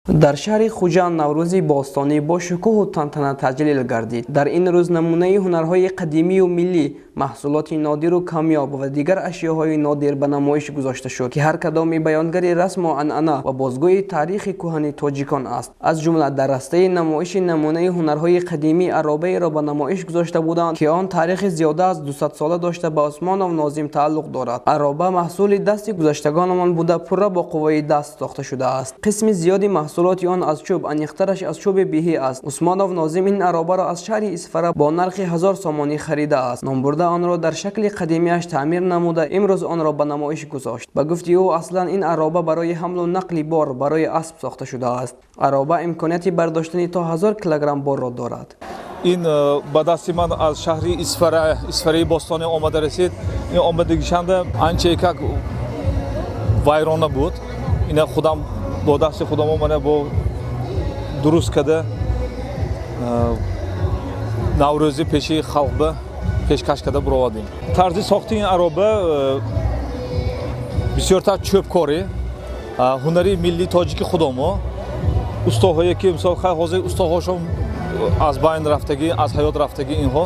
Дар шаҳри Хуҷанд Наврӯзи бостонӣ бо шукӯҳу тантана таҷлил гардид. Дар ин рӯз намунаи ҳунарҳои қадимию миллӣ, маҳсулоти нодиру камёб ва дигар ашёҳои нодир ба намоиш гузошта шуд, ки ҳар кадоми баёнгари расму анъана ва бозгӯи таърихи кӯҳани тоҷикон аст. Аз ҷумла дар растаи намоиши намунаи ҳунарҳои қадимӣ аробаеро ба намоиш гузошта буданд, ки он таърихи зиёда аз 200 сола дошта, ба Усмонов Нозим тааллуқ дорад. Ароба маҳсули дасти гузаштагонамон буда, пурра бо қувваи даст сохта шудааст. Қисми зиёди маҳсулоти он аз чӯб, аниқтараш аз чӯби беҳӣ аст. Усмонов Нозим ин аробаро аз шаҳри Исфара бо нархи 1000 сомонӣ харидааст. Номбурда онро дар шакли қадимиаш таъмир намуда, имрӯз онро ба намоиш гузошт. Ба гуфти ӯ, аслан ин ароба барои ҳамлу нақли бор барои асп сохта шудааст. Ароба имконияти бардоштани то 1000 килограмм борро дорад. Ин ба дасти ман аз шаҳри Исфара, Исфараи бостонӣ омада расид. Ин омадагишанда анча как вайрона буд. Ина худам бо дасти худам омада бо дуруст карда, наврӯзӣ пеши халқ ба пешкаш карда буровардем. Тарзи сохти ин ароба бисёртар чӯбкорӣ, ҳунари миллии тоҷики худомо. Устоҳое ки, мисол, ҳозир устоҳошон аз байн рафтагӣ, аз ҳаёт рафтагӣ, инҳо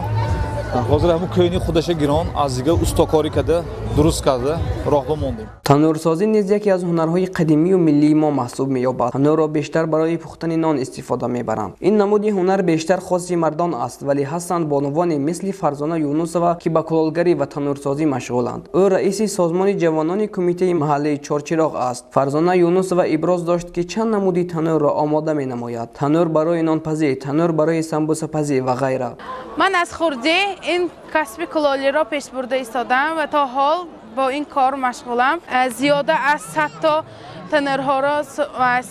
ҳозир ҳамун кӯйни худаша гирон, аз дигар устокорӣ карда, дуруст карда, роҳ ба мондем. Танӯрсозӣ низ яке аз ҳунарҳои қадимию миллии мо маҳсуб меёбад. Танӯрро бештар барои пухтани нон истифода мебаранд. Ин намуди ҳунар бештар хоси мардон аст, вале ҳастанд бонувоне мисли Фарзона Юнусова, ки ба кулолгарӣ ва танӯрсозӣ машғуланд. Ӯ раиси созмони ҷавонони кумитаи маҳаллии Чорчироғ аст. Фарзона Юнусова иброз дошт, ки чанд намуди танӯрро омода менамояд: танӯр барои нонпазӣ, танӯр барои самбусапазӣ ва ғайра. Ман аз хурдӣ ин касби кулолиро пеш бурда истодам ва то ҳол бо ин кор машғулам. Зиёда аз 100 то танӯрҳоро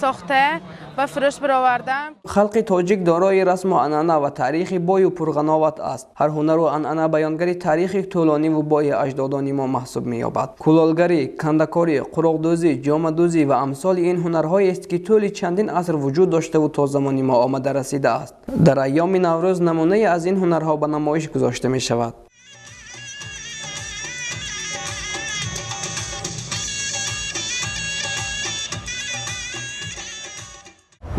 сохта ба фурӯш баровардам. Халқи тоҷик дорои расму анъана ва таърихи бою пурғановат аст. Ҳар ҳунару анъана баёнгари таърихи тӯлониву бои аҷдодони мо маҳсуб меёбад. Кулолгарӣ, кандакорӣ, қуроқдӯзӣ, ҷомадӯзӣ ва амсоли ин ҳунарҳоест, ки тӯли чандин аср вуҷуд доштаву то замони мо омада расидааст. Дар айёми Наврӯз намунае аз ин ҳунарҳо ба намоиш гузошта мешавад.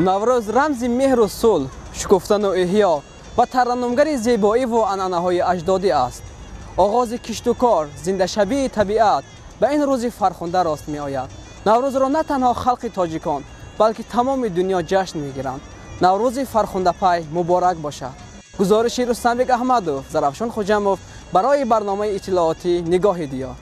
Наврӯз рамзи меҳру сулҳ, шукуфтану эҳё ва тараннумгари зебоиву анъанаҳои аҷдодӣ аст. Оғози киштукор, зиндашавии табиат ба ин рӯзи фархунда рост меояд. Наврӯзро на танҳо халқи тоҷикон, балки тамоми дунё ҷашн мегиранд. Наврӯзи фархундапай муборак бошад! Гузориши Рустамбек Аҳмадов, Зарафшон Хуҷамов барои барномаи иттилоотӣ «Нигоҳи диёр».